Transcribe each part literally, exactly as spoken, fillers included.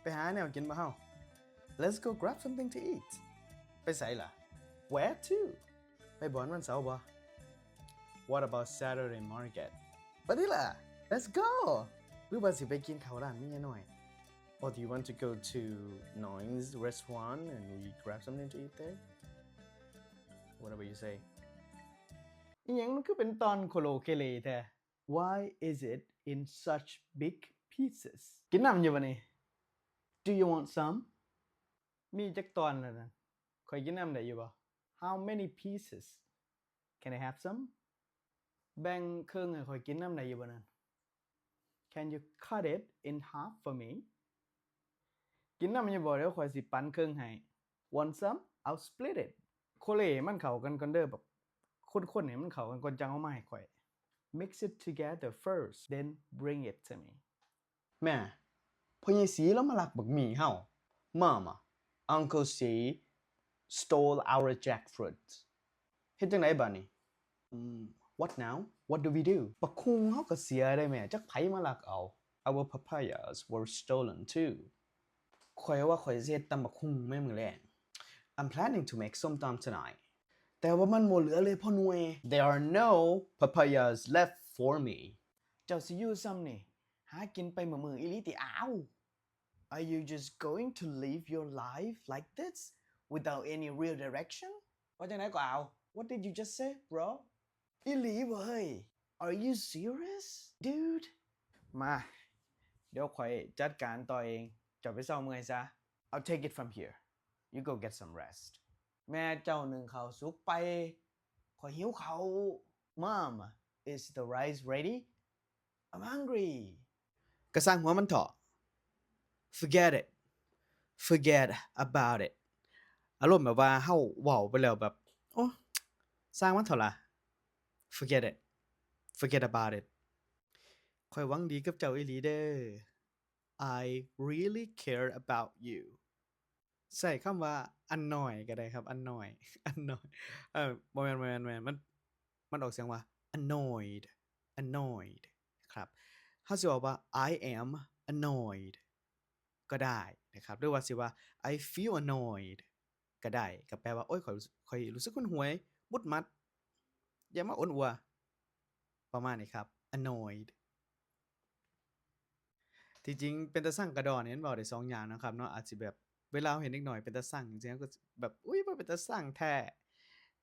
ไปหาแนวกินบ่เฮา Let's go grab something to eat. ไปไสล่ะ Where to? ไปบ่อนวันเสาร์บ่ What about Saturday market? ไปติล่ะ Let's go. หรือว่าสิไปกินข้าวร้านแม่ยายน้อย Or do you want to go to Noin's restaurant and we grab something to eat there? Whatever you say. อีหยังมันคือเป็นตอนโคโลเคเลแท้ Why is it in such big pieces? กินน้ำอยู่บ่นี่ Do you want some? มีจักตอนแล้วนะ ข้อยกินน้ำได้อยู่บ่ How many pieces? Can I have some? แบ่งครึ่งให้ข้อยกินน้ำได้อยู่บ่นั่น Can you cut it in half for me? กินน้ำอยู่บ่ เดี๋ยวข้อยสิปันครึ่งให้ Want some? I'll split it. โคเลมันเข้ากันก่อนเด้อ แบบคนๆให้มันเข้ากันก่อนจั่งเอามาให้ข้อย Mix it together first, then bring it to me. แม่ พ่อใหญ่ศรีลาวมาลักบักหมี่เฮา Mama, Uncle Sri stole our jackfruit. เฮ็ดจั่งใดบาดนี้ อืม What now? What do we do? บักฮุ่งเฮาก็เสียเด้แม่ จักไผมาลักเอา Our papayas were stolen too. ข้อยว่าข้อยสิเฮ็ดตำบักฮุ่งแม่มื้อแลง I'm planning to make ส้มตำ tonight. แต่ว่ามันบ่เหลือเลยพ่อหน่วย There are no papayas left for me. เจ้าสิอยู่ส่ำนี่ หากินไปมื้อๆอีหลีติอ้าว Are you just going to live your life like this without any real direction? ว่าจั่งใดก็อ้าว What did you just say, bro? อีหลีบ่เฮ้ย Are you serious, dude? มา เดี๋ยวข้อยจัดการต่อเอง เจ้าไปเซาเมื่อยซะ I'll take it from here. You go get some rest. แม่เจ้านึ่งข้าวสุกไป ข้อยหิวข้าว Mom, is the rice ready? I'm hungry. ก็ซ่างหัวมันเถาะ Forget it. Forget about it. อารมณ์แบบว่าเฮาเว้าไปแล้วแบบ โอ้ ซ่างมันเถาะล่ะ Forget it. Forget about it. ข้อยหวังดีกับเจ้าอีหลีเด้อ I really care about you. ใช้คำว่า annoy ก็ได้ครับ annoy annoy เอ่อ บ่แม่น บ่แม่น บ่แม่น มัน มันออกเสียงว่า annoyed. Annoyed ครับ เฮาสิเว้าว่า I am annoyed ก็ได้นะครับ หรือว่าสิว่า I feel annoyed ก็ได้ ก็แปลว่า โอ๊ย ข้อย ข้อยรู้สึกหนหวย หงุดหงิด อย่ามาอ้นอัว ประมาณนี้ครับ annoyed. ที่จริงเป็นตาซังกะด้อนี่มันเว้าได้สองอย่างนะครับเนาะ อาจสิแบบเวลาเฮาเห็นเด็กน้อยเป็นตาซังจั่งซี้ เฮาก็แบบ อุ๊ย บ่เป็นตาซังแท้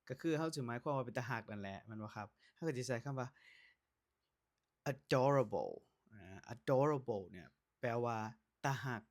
ก็คือเฮาสิหมายความว่าเป็นตาฮักนั่นแหละ แม่นบ่ครับ เฮาก็สิใช้คำว่า adorable อ่า adorable เนี่ย แปลว่าตาฮัก